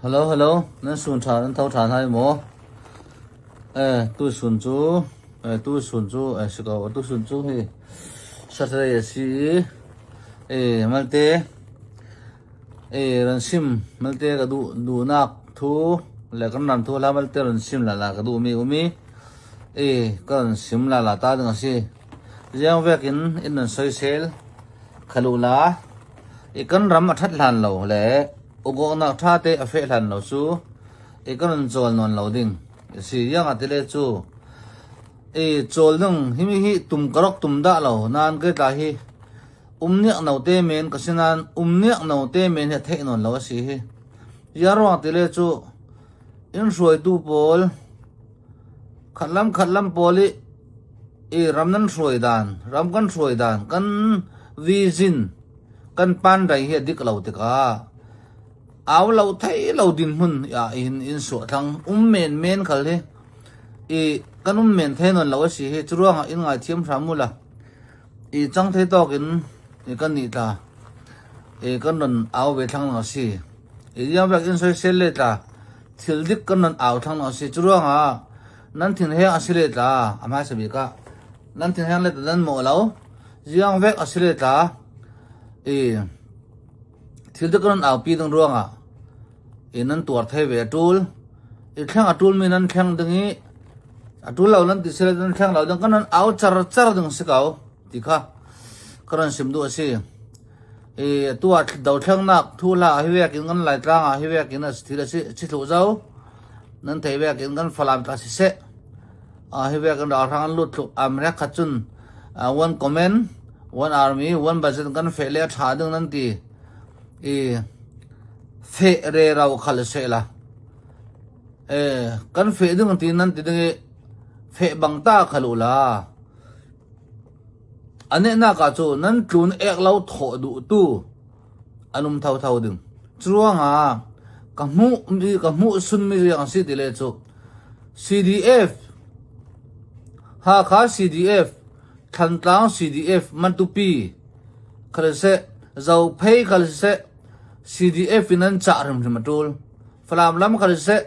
Hello hello nan sun ṭha nan tho ṭhan hai maw? Eh tusun cu eh tusun cu eh si ko tusun cu hi Saturday a si i eh malte eh ran sim malte ka duh duhnak thu le kan ram thu hla malte ran sim la la ka duh mi um i eh ka ran sim la la ta ding a si. Ziang vek in in nan soisel khalu la i kan ram a ṭhat hlan lo le Ugawhnak ṭhate a feh hlan lo cu i kan run cawl nawn lo ding a si. Iangah tile cu i cawl ding himi hi tum ka rak tum dah lo nain kei tla hi um niak note men ka si nain um niak note men hi a theih nawn lo a si hi. Ia ruang tile cu inn hruaitu pawl khatlam khatlam pawl i i ram nan hruai dan ram kan hruai dan kan vision kan panrai hi a dik lo tikah au lo thei lo dinhmun ah hin in suah thlang um men men khal hi i kan um men thei non lo a si hi curuangah in ngaithiam hram u la i chang thei tawk in i kan nih tla i kan ron au ve thlang a si i yang vek in soisel le tla thil dik kan ron au thlang a si curuangah nan thin he a si le tla a hmaisa bik ah nan thin heng le nan mawh lo ziang vek a si le tla i thil te kan aupi ding ruangah i nan tuar thei ve a tul i thleng a tul mi nan thleng ding i a tul lo nan ti sile nan thleng lo ding kan nan au char char ding si ko ti kha ka ran sim duh a si i tu ah do thlengnak thu hla hi vek in kan lai tlang ah hi vek in a thil a si chi thlu zo nan thei vek in kan falam ta si seh Hi ve kan ralhrang an lut tluk America khat cun one comment, one army, one budget kan feh le a ṭha ding nan ti i feh rero khal seh la. Kan feh ding ti nan ti ding i feh bang ta khal u la. Ane nak ah cu nan tlun ek lo thawh duh tu an um thotho ding. Curuangah ka hmuh mi ka hmuh sun mi riang si ti le cu CDF Hakha CDF Thantlang CDF Matupi khal seh Zophei khal seh CDF in an cah hrimhrim a ṭul. Falam lam khal seh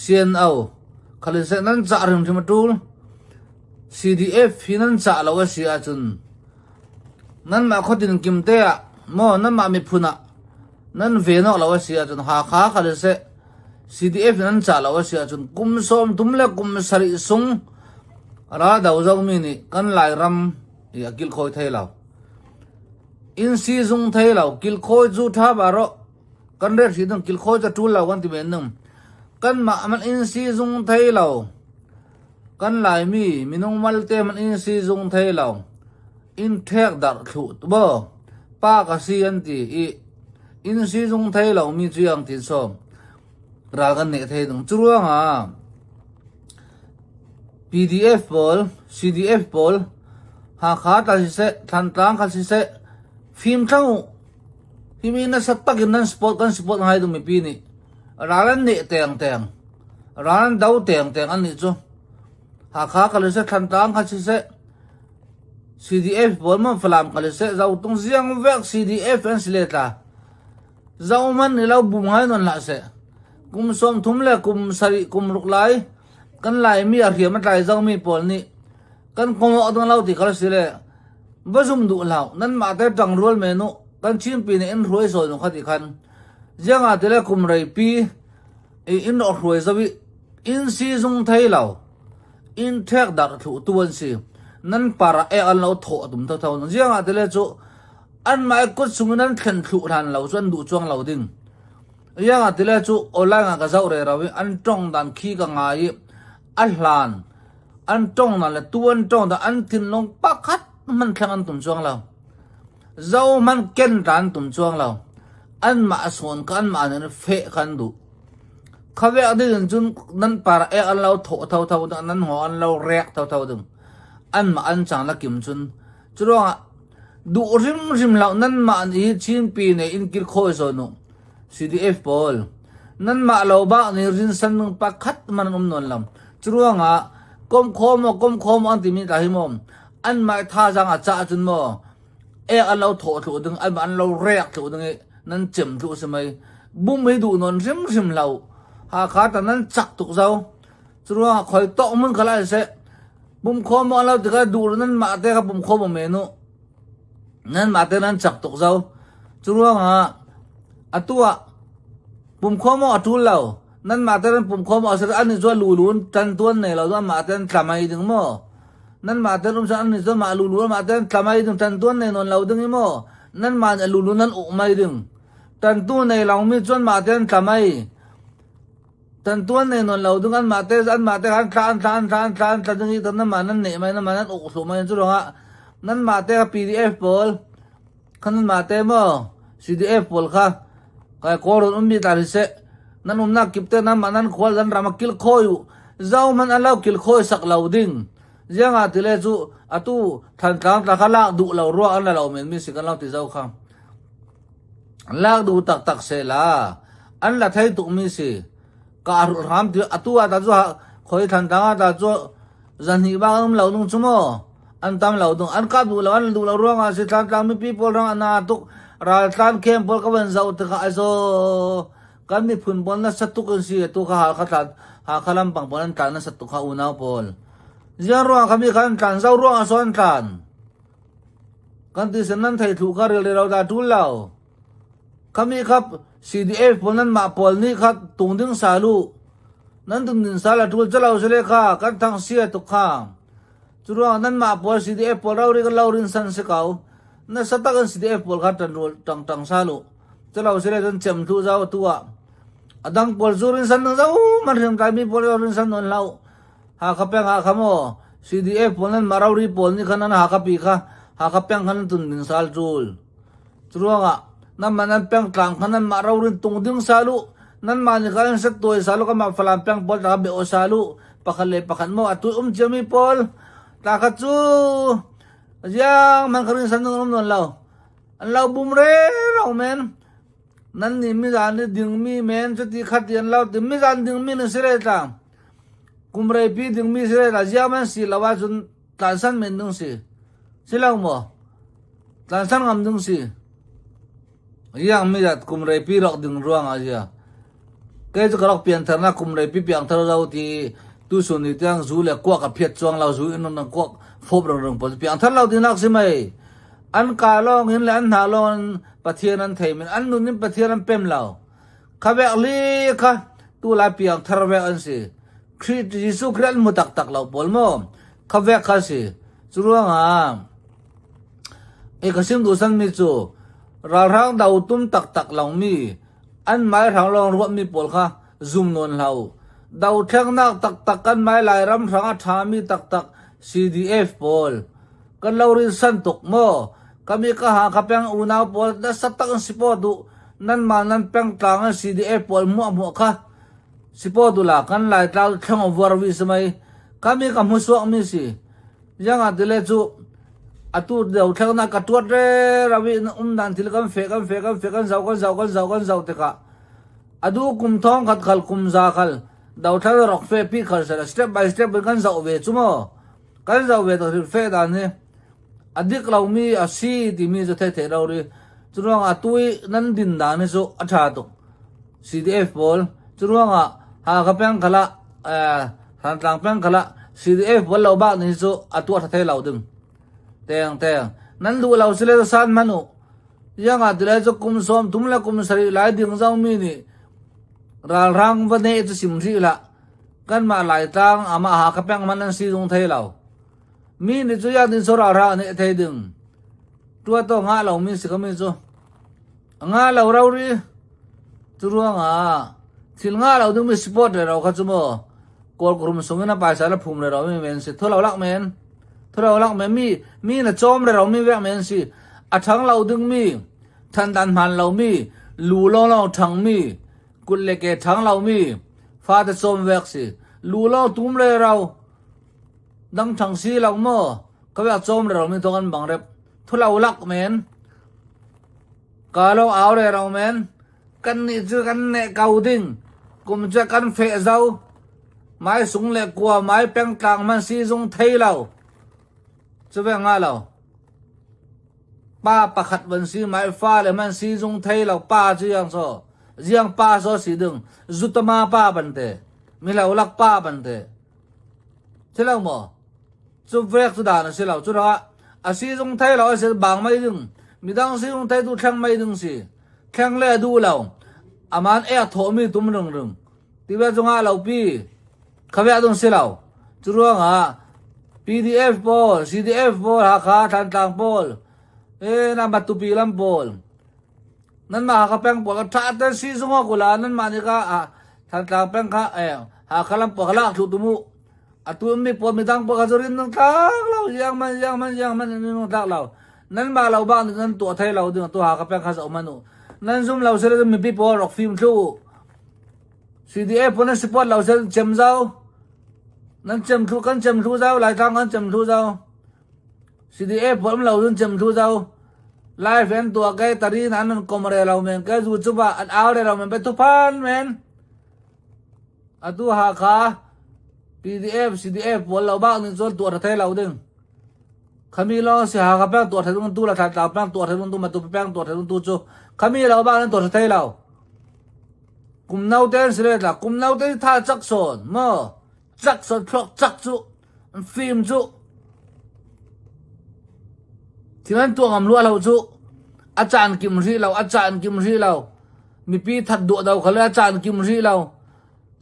CNO khal seh nan cah hrimhrim a ṭul. CDF hi nan cah lo a si ahcun Nanmah khuatin kimte ah maw nanmah miphun ah nan ven awk lo a si ahcun Hakha kha siseh CDF in an cah lo a si ahcun kum 30 le kum 70 sung raldo zomi nih kan Lairam i a kilkhawi thei lo. Inn siizung thei lo, kilkhawi cu ṭha ba rawh kan ret hri ding kilkhawi cu ṭul lo kan ti men nung. Kanmah man inn siizung thei lo. Kan Laimi minung malte man inn siizung thei lo. Inn ṭhek darh thluh bo pa ka si an ti i inn siizung thei lomi cu ang tin sawm ral kan neh thei ding. Curuangah PDF pawl, CDF pawl Hakha tla siseh, Thantlang kha siseh, fim thlang u. Himi nasa takin nan support kan support ngai ding mipi nih. Ral an neh teng teng. Ral an do teng teng an nih cu. Hakha kal siseh, Thantlang kha siseh, CDF pawl man Falam kal siseh, Zotung ziang vek CDF an si le tla. Zo man ni lo bum ngai non hlah seh. Kum 30 le kum 7 kum ruk lai kan Laimi a hriam a tlai zomi pawl nih kan kong ding lo ti khal si le va zum duh hlah nan mah te ṭang rual men u kan Chinpi nih in hruai sawn u kha ti khan ziangah ti le kum reipi i in rawh hruai zo i in sizung thei lo in ṭhek darh thlu tu an si nan para e an lo thawh tum tho tho ziangah ti le cu an mah kut sung in an thlen thlu hlan lo cu an duh chuang lo ding Iangah tile cu online ah ka zoh rero i an ṭong dan khi ka ngai i a hlan an ṭong dan le tu an ṭong dan an thinlung pakhat hmanh thleng an tum cuang lo. Zo hmanh ken ta an tum cuang lo. Anmah a sawn kha anmah nih feh kha an duh. Khavek ding in cun nan par ek an lo thawh thotho ding, nan haw an lo rek thotho ding. Anmah an cang la kim cun. Curuangah duh hrimhrim hlah nanmah nih Chinpi nih in kilkhawi zawn u. CDF pawl nanmah lo bak nih rinsan nung pakhat man an um nawn lam. Curuangah komkhawm maw komkhawm an timi ta hi maw anmah thazaang a cah cun maw ek an lo thawh thlu ding anmah an lo rek thlu ding i nan cem thlu si mei. Bum hi duh nawn hrimhrim lo. Hakha tan nan cak tuk zau. Curuangah khoi tok mun kha lai seh. Pum khawm maw lo tikah duh nan mah te kha pum khawm men u. Nan mah te nan cak tuk zau. Curuangah atu ah pum khawm maw a tul lo. Nan mah te nan pum khawm maw an ni cu lulun tan tuan nei lo an mah te an tlamai ding maw. Nan mah te um an ni cu mah lulu mah te an tlamai ding tan tuan nei non lo ding i maw. Nan mah lulu nan uk mai ding. Tantu nei lomi cun mah te an tlamai. Tantuan nei nawn lo ding anmah te anmah te khan thla an thla an thla an thla an thla ding i nanmah nan neh mai nanmah nan uk thlu mai cu ruangah nanmah te kha PDF pawl kha nanmah te maw CDF pawl kha kai kawlrawn ummi tla siseh nan umnak kip te nanmah nan khual nan ram a kil khawi u zohmanh an lo kil khawi sak lo ding ziangah tile cu atu Thantlang tla kha lak duh lo ruah an la lo men mi si kan lo ti zo kha Lak duh taktak sehla an la thei tukmi si. Ka hrulh hram ti atu ah ta cu khoi Thantlang ah ta cu zahnih bak an um lo nung cu maw an tam lo dung an kap duh lo an duh lo ruangah si Thantlang mipi pawl rang an na tuk raltlan camp pawl ka van zoh tikah aizaw kan miphun pawl na sat tuk in si atu kha Hakha tlan Hakha lampang pawl an tlan na sat tuk kha unau pawl ziang ruang kha mi kha an tlan zo ruangah so an tlan Kan ti sen nan thei thlu kha rel lo dah ṭul lo. Khami kha CDF pawl nan mah pawl nih kha tung ding sal u. Nan tung ding sal a ṭul calo sile kha kan thang sia tuk kha. Cu ruang nan mah pawl CDF pawl rori kan lo rin san si ko. Na satak in CDF pawl kha ṭan rul ṭang ṭang sal u. Calo sile cun cem thlu zau tu ah. A dang pawl zu rin san zau man hriam tlai mi pawl rin san non hlau. Hakha peng ah kha maw CDF pawl nan mah rori pawl nih khan an Hakha pi kha Hakha peng khan an tun ding sal ṭul. Curuangah nanmah nan pengtlang kha nanmah rorin tung ding sal u. Nanmah nih khan an set tuai sal u kanmah Falam peng pawl ta bia sal u. Pakhat le pakhat maw atu um ciami pawl ta kha cu ziang man kharin san um nawn lo. An lo bum re ro men. Nan nih mizan nih dingmi men cuti khat ti an lo ti mizan dingmi na si re tlang. Kum reipi dingmi si la ziam an si lo ahcun tlansan men ding si. Si lo maw? Tlansan ngam ding si. Iang mi dat kum reipi rak ding ruang ah zia. Kei cu ka rak piantharnak kum reipi piangthar lo ti tu sun ni tiang zu le kuak a phiat chuang lo zu in nang kuak fop rang rang pawl piangthar lo ti nak si mei. An ka lawng in le an hna lawng in Pathian an thei men an nun in Pathian an pem lo. Kha vek li kha tu lai piang thar vek an si. Khrih Jesuh Khrih an hmu taktak lo pawl maw? Kha vek kha si. Cu ruangah i ka sim duh sanmi cu ralhrang do tum taktak lomi an mai hrang lawng ruahmi pawl kha zum nawn hlah u. Dothlennak taktak kan mai Lairam hrang a ṭhami taktak CDF pawl kan lo rin san tuk maw? Kami ka ha ka peng unau pawl na satak in sipaw duh nanmah nan pengtlang in CDF pawl muah muah kha sipaw du la kan lai tlau thleng vuar vi samai kami ka hmu suak mi si yang a tile cu atu deu thleng na ka tuat re rawi um dan thil kan fe kan fe kan fe kan zau kan zau kan zau kan zau tikah adu kum thong khat khal kum za khal do thal rok fe pi khal sala step by step kan zau ve chu mo kan zau ve to fe dan ni A dik lomi a si timi cu theih theih lo ri. Cu ruangah atu i nan din dan hi cu a ṭha tuk. CDF pawl cu ruangah Hakha peng khal ah Thantlang peng khal ah CDF pawl lo bak ni cu a tuah ṭha thei lo ding. Teng teng. Nan duh lo sile san hmanh u. Iangah tile cu kum 30 le kum 70 lai ding zongmi nih ralhrang va neh cu sim hrih hlah. Kanmah Laitlang amah Hakha peng hmanh an si zung thei lo. Mi nih cu yak din sora ra nih a thei ding. Tua to ngah lo mi si ka mi cu. Nga lo ro ri. Cu ruangah thil nga lo ding mi sport re ro kha cu mo kawl kurum sung in a paisa la phum re ro mi men si. Thu lo lak men. Thu lo lak men mi mi na chom re ro mi vek men si. A thang lo ding mi than dan hman lo mi lu long long thang mi kut le ke thang lo mi fa te chom vek si. Lu long tum re ro Dang ṭhang si lo maw? Ka bia cawm re mi thawng an bang rep. Thulo lak men. Ka lo au re ro men. Kan nih cu kan neh ko ding. Kum cu kan feh zo. Mai sung le kua mai pengtlang man si zung thei lo. Cu ve nga lo. Pa pakhat van si mai fa le man si zung thei lo pa cu yang so. Ziang pa so si ding zutama pa bante milo lak pa bante thilo mo cu vek cu dan a si lo cu ruangah a si zung thei lo a si bang mai ding midang si zung thei tu thleng mai ding si thleng le duh lo aman ek thawh mi tum ring ring tive cungah lo pi khavia dung si lo cu ruangah PDF pawl CDF pawl Hakha Thantlang pawl e na Matupi lam pawl Nanmah Hakha peng pawl kha ṭha tein siizung ah kula nanmah nih kha Thantlang peng kha Hakha lam pawl kha lak thlu tum u. Atu mi pawl midang pawl kha cu rin nan tlak lo ziang man ziang man ziang man rin nan tlak lo. Nanmah lo bak nih nan tuah thai lo ding tu Hakha peng kha zoh hmanh u. Nan zum lo sile mipi pawl rak fim thlu u. CDA pawl nan support lo sile cem zau. Nan cem thlu kan cem thlu zau Laitlang kan cem thlu zau. CDA pawl um lo cun cem thlu zau. Live an tuah ke tarin an an kom re lo men ke zu chu ba an au re lo men pe thuphan men. Atu Hakha PDF CDF pawl lo bak ning cun tuah thei lo ding. Khami lo si Hakha peng tuah thei ding tu la Thantlang peng tuah thei ding tu Matu peng tuah thei ding tu cu khami lo bak nan tuah thei lo. Kum no ten si le tla kum no ten tha chak sawn mo chak sawn thluak chak cu fim cu thil an tuah ngam lua lo cu a caan kim rih lo a caan kim rih lo mipi that duh do khal a caan kim rih lo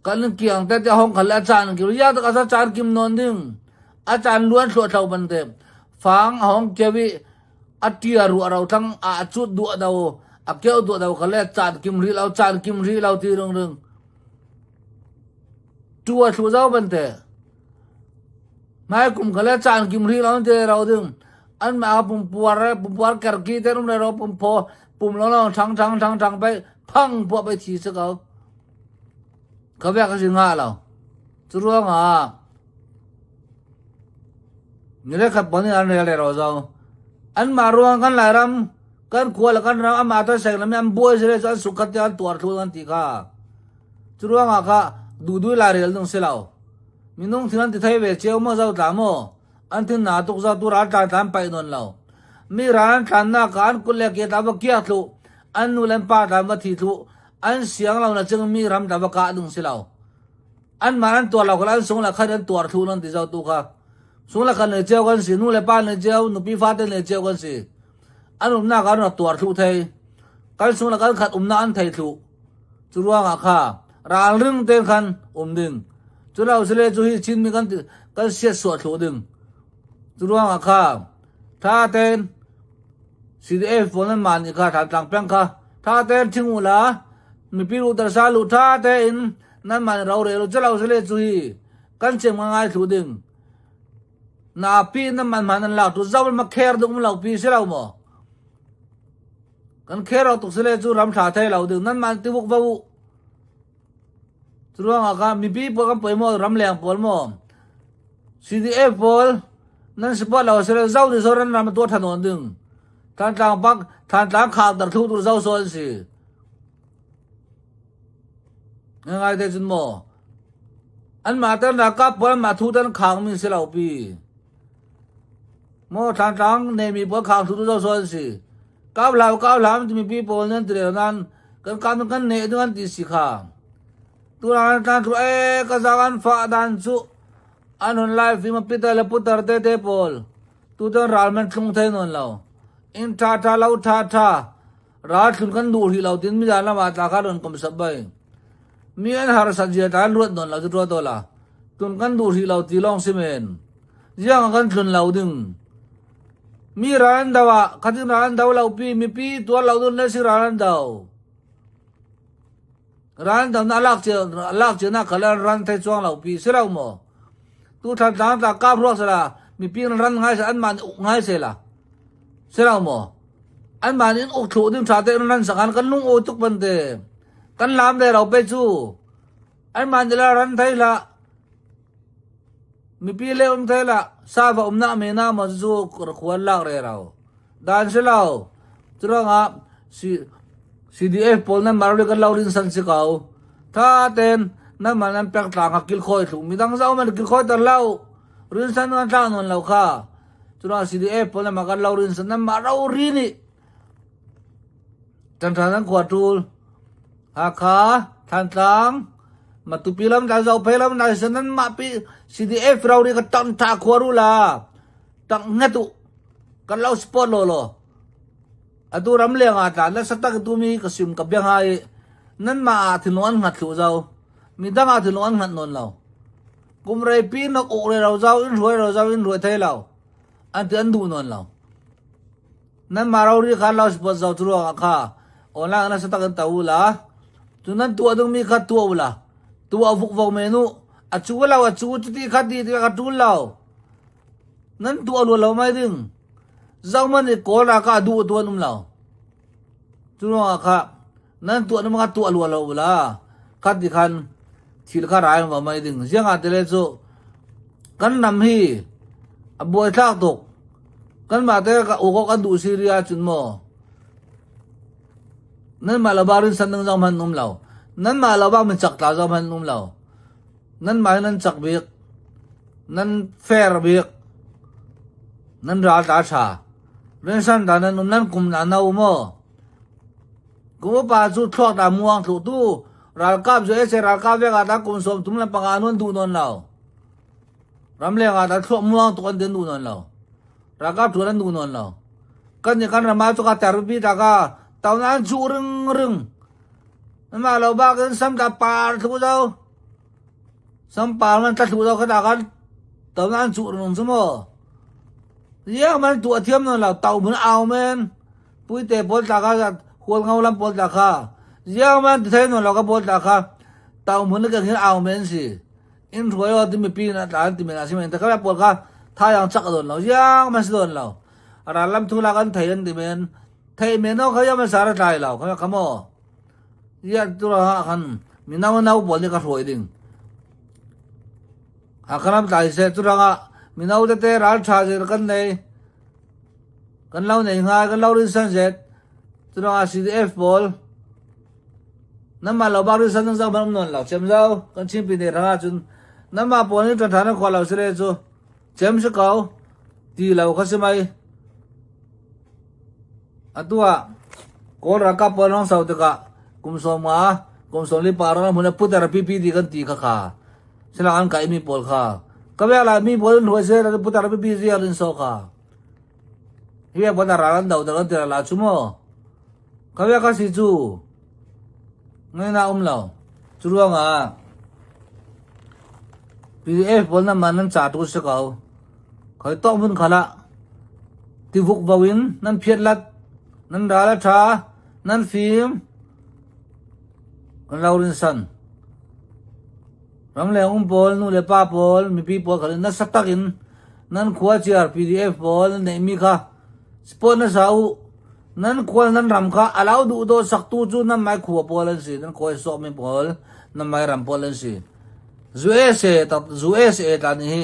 kan kiang te te hong khal a caan kim ya tak a caan kim non ding a caan luan thlo thlo ban te fang hong kewi a tia ru ro tlang a chu duh do a keu duh do khal caan kim rih lo caan kim rih lo ti rung rung tu a thlu zo ban te Hmai kum kha le caan kim rih lo te ro ding. Anmah pumpuar pumpuar kerki te rum le ro pumphaw pum lo lo ṭhang ṭhang ṭhang ṭhang pei phang puah pei thi si ko. Ka vek a si nga lo. Cu ruangah ni le khat bon in an rel re ro zo. Anmah ruang kan Lairam kan khua le kan ram amah ta seng lam an buai si le cu an sukhat te an tuar thlu an ti kha. Cu ruangah kha duhdui lairel ding si lo. Minung thil an ti thei ve cio maw zo tla maw? An thin na tuk zo tu ral tlan tlan paih nawn lo. Mi ral an tlannak ah an kut le ke tla va kiak thlu, an nu le an pa tla va thi thlu, an siang lo na cing mi ram tla va kah ding si lo. An mah an tuar lo kha an sung la khan an tuar thlu nan ti zo tu kha. Sung la khan ne cio kan si, nu le pa ne cio, nupi fate ne cio kan si. An umnak ah an rak tuar thlu thei. Kan sung la kan khat umnak an thei thlu. Cu ruangah kha ralring tein khan um ding. Cu lo sile cu hi Chinmi kan kan siatsuah thlu ding. Cu ruangah kha tha tein CDF pawl nan mah nih kha Thantlang peng kha tha tein thing u la mipi lu tarsa lu tha tein nan mah nih rorel u. Cu lo sile cu hi kan cem ngai thlu ding. Na pi nan man man nan lak tu zo ma kher ding um lo pi si lo maw? Kan kher awk tuk sile cu ram ṭha thei lo ding nan man tiwuk va u. Cu ruangah kha mipi pawl kan poi maw ramleng pawl maw CDF pawl nan support lo sile zo ni so ran ram tuah than on ding. Thantlang pak Thantlang khak dar thu tur zo so an si. Ngai te cun maw an mah tan ralkap pawl an mah thu tan khang mi si lo pi. Maw Thantlang nemi pawl khang thu zo so an si. Kau hlau kau hlam timi pi pawl nan tirel nan kan kam kan ne ding an ti si kha. Tu ran tlan thu e ka zang an fa dan chu an hun lai film pitar le putar te te pawl tu tan ral man thlung thei non lo. In tha tha lo tha tha ral thlun kan duh ri lo tin mi dan lama tla kha ron kom sap bai. Mi an har san zia tan ruat non lo chu tua to la. Tun kan duh ri lo ti long si men. Ziang a kan tlun lo ding. Mi ral an do ah khatin ral an do lo pi mipi tuar lo dun le si ral an do. Ral an do na lak cia lak cia na khal an ran thei chuang lo pi si lo maw? Tu thlan tlang tla kap ruak sala mipi an ran ngai se an mah nih uk ngai se la. Si lo maw? An mah nih uk thlu ding tha te an ran sakan kan lung awi tuk ban te. Kan lam le ro pe cu. An mah nih la ran thei la. Mipi le um thei la sa va um na me na ma cu khuan lak re rau. Dan si lo. Curuangah CDF pawl nan mar kan lo rin san si ko. Tha ten nan man an pek tlang a kil khoi thluk mi dang zau man kil khoi tar lo. Rin san kan tlang non lo kha. Curuang CDF pawl nan ma kan lo rin san nan ma ro ri ni. Tan than an khua tul. Hakha, Thantlang, Matupi lam dai Zophei lam dai se nan mah pi CDF rori ka tang tha khua ru la tang nget u kan lo support lo lo atu ram leng ah tla na satak tu mi ka sim ka bia ngai nan ma ah thinlung an ngat thlu zo mi dang ah thinlung an ngat non lo kum rei pi nok uk re ro zau in ruai ro zau in ruai thei lo an ti an du non lo Nan mah rori kha lo support zo cu ruangah kha online na satak in ta u la. Cu nan tuah dingmi kha tuah u la. Tuah vukvo men u. A cu lo a cu cuti kha ti ti kha tul lo. Nan tuah lu lo mai ding. Zohman i kawl ra ka duh tuan um lo. Cu ruangah kha nan tuah ding kha tuah lu lo u la. Khat ti khan thil kha rai va mai ding. Ziang ah tele cu kan ram hi a buai thlak tuk. Kanmah te ka uk awk an duh si rih ahcun maw nanmah lo bak rinsan ding zong hmanh um lo. Nanmah lo bak mi cak tla zong hmanh um lo. Nanmah hi nan cak bik. Nan fair bik. Nan ral ta ṭha. Rinsan ta nan um nan kum na no maw. Kum upa cu thluak ta muang thlu tu ralkap cu ese ralkap vek ah ta kum 35 nun duh nawn lo. Ramleng ah dah thluak muang tuk an den duh nawn lo. Ralkap ṭuan an duh nawn lo. Kan nih kan ram ah cu ka ter pipi ta ka taun an cuh ring ring. Mah lo bak in sam ta par thlu zo. Sam par man tla thlu zo kha ta kan taun an cuh ring cu mu. Iang man tuah thiam nawn lo tau mun au men. Puite pawl tla kha hual ngau lam pawl tla kha. Iang man ti thei nawn lo ka pawl tla kha tau mun ka hin au men si. In hruai aw timi pi na tlan timi na simen ta ka pawl kha thayang chak don lo yang man si don lo ral lam thu la kan thei an ti men thei men no kha yam sar tlai lo kha kamo ya tu ra khan mi nau nau pawl ni ka hruai ding ha khanam tlai se tu ranga mi nau te te ral tha je kan nei kan lo nei ngai kan lo rin san zet tu ranga CDF pawl Nanmah lo bak risan nan zoh hmanh um nawn lo cem zo kan Chinpi ne hrang ahcun nanmah pawl nih ṭanṭha nan khua lo si le cu cem si ko ti lo kha si mei. Atu ah Kawl ralkap pawl hong so tikah kum 50 kum 45 ram hmun putar PPD kan ti kha kha sila an kai mi pawl kha ka vek lai mi pawl in huai se putar PPD in so kha hi bon ral an do da kan ti la chu mo ka vek ka si chu Ngaihnak um lo. Cu ruangah PDF pawl nan mah nan ca tu si ko. Khoi tawk hmun khal ah tivuk vo in nan phiat lat, nan ral a ṭha, nan fim, kan lo rinsan. Ramleng um pawl, nu le pa pawl, mipi pawl khal in nasa tak in nan khua ciar PDF pawl nan neihmi kha sport na sa u. Nan khual nan ram kha a lau duh dawh saktu cu nan mai khua pawl an si, nan khuai sawkmi pawl, nan mai ram pawl an si. USA USA tla nih hi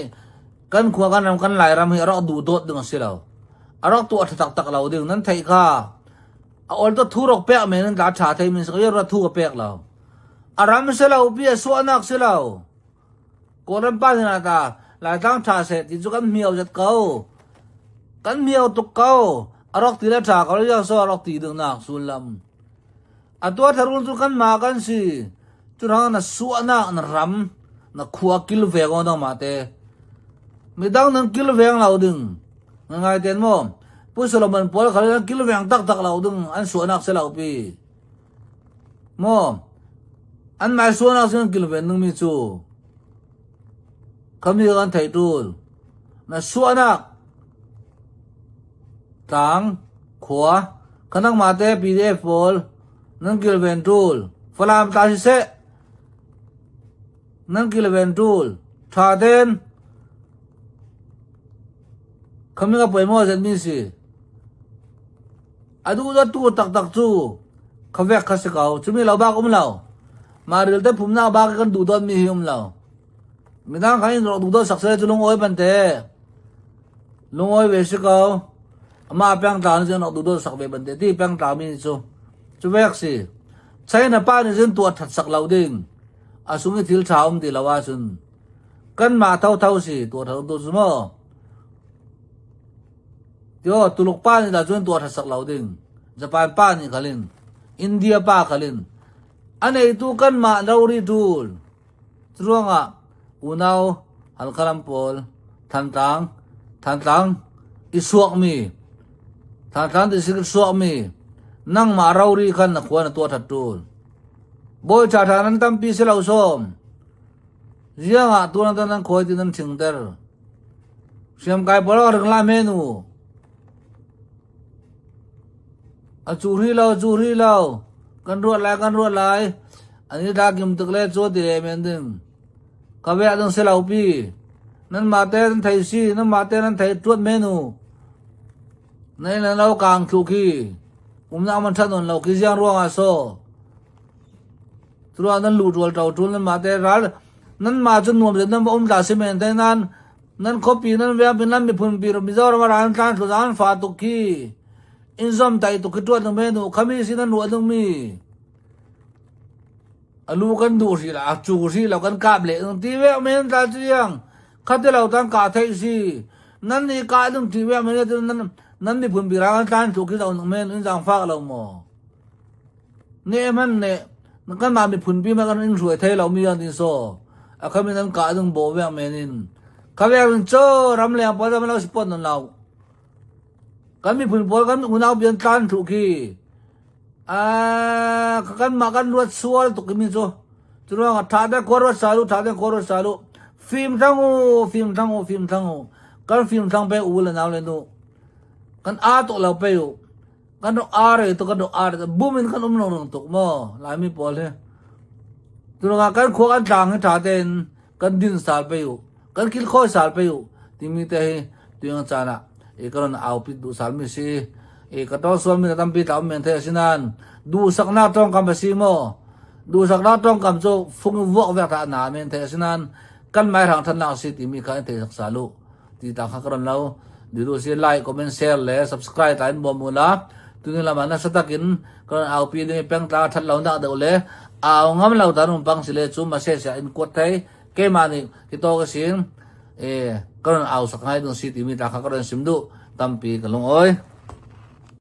kan khua kan ram kan Lairam hi a rak duh dawt ding a si lo. A rak tuah ṭha taktak lo ding nan theih kha. A ol to thu rok pek men in tla ṭha thei min si ra thu ka pek lo. A ram si lo pi a suahnak si lo. Kawlram pa hna ta Laitlang ṭha seh ti cu kan hmio zet ko. Kan hmio tuk ko. A rak ti le ṭha ko yang so a rak ti dingnak sullam. A tuah tharun cu kan mah kan si. Cu rang na suahnak na ram na khua kilveng o dang ma te. Midang nan kilveng lo ding. Ngai ten mo. Pu Solomon pawl khal nan kilveng taktak lo ding an suahnak se lo pi. Maw anmah sualnak cu an kilven dingmi cu khami kan theih ṭul. Na suahnak tlang khua kha nangmah te PDF pawl nan kilven ṭul. Falam tla siseh nan kilven ṭul. Ṭha tein khami ka poi maw zetmi si. A duhdawttu taktak cu khuavek kha si ko. Cumi lo bak um lo. Mah rilte phumnak bak i kan duhdawtmi hi um lo. Midang kha in rak duhdawt sak seh cu lungawi bante. Lungawi ve si ko. Amah pengtlang nih cun rak duhdawt sak ve bante ti pengtlang mi nih cu. Cu vek si. China pa nih cun tuah that sak lo ding. A sung i thil tha um ti lo ahcun kanmah thotho si tuah that tu cu maw. Tio Tuluk pa nih dah cun tuah ṭhat sak lo ding. Japan pa nih khalin, India pa khalin. A neitu kanmah rori ṭul. Curuangah unau Halkha ram pawl Thantlang Thantlang i suakmi Thantlang district suakmi nangmah rori khan na khua na tuah ṭhat ṭul. Bawi ṭhaṭha nan tampi si lo sawm. Ziangah tuan nan khawi ti nan ṭhingter. Hriamkai pawl a ring la men u. A cu hrih lo, a cu hrih lo. Kan ruat lai, kan ruat lai. An i dah kim tuk le caw ti le men ding. Ka veh ding si lo pi. Nan mah te nan thei si, nan mah te nan thei tuat men u. Nan inn lo kang thlu khi. Umnak man ṭhat non lo khi ziang ruang ah so. Curuang nan lu rual ṭo ṭul nan mah te ral nan mah cu nuam nan va um ta si men te nan nan khuapi nan vengpi nan miphun pi Mizoram ah ral tlan thlu an fa tuk khi in zom tai tuk khi tuat nung men u khami si nan ruah nung mi alu kan duh ri la a cu ri lo kan kap le ti ve men ta chiang khate lo tan ka thei si nan ni ka nung ti ve men nan nan miphun pi ral tlan thlu khi zo nung men in zang fak lo mo Ne hmanh nih kanmah miphun pi ma kan in hruai thei lomi an tin so a kham in an kah ding bo vek men in kha vek in cho ram leng pawl ram lo support nan lo kan miphun pawl kan unau bian tlan thu khi a kan mah kan ruat sual tuk mi cu cu ruang ah tha te khor ruat salu tha te khor ruat salu fim thang u fim thang u fim thang u kan fim thang pe u le nau le nu kan a to lo pe u Kan rak ar i kan rak ar bum in kan um lengmang tuk maw Laimi pawl hi. Tulangah kan khua kan tlang hi ṭha tein kan din sal pei u, kan kilkhawi sal pei u timi te hi tuang caan ah i ka ron aupi duh salmi si. I ka tawng sualmi na tampi tla um men thei asinain duhsaknak tawngkam a si maw? Duhsaknak tawngkam cu fung in vuak vek dah na men thei asinain kan maihrang ṭhatnak a si timi kha in thei sak sal u. Ti ta kha ka ron lo. Diru si like, comment, share le subscribe ta in bawm u la. Tuni lama na satakin kan aupi ding peng tla that lo nak deuh le au ngam lo ta nung pang si le chu ma se se in kuat thei keima nih hi to ka sin e kan au sak ngai dung si timi ta kha ka ron sim du tampi ka lung oi.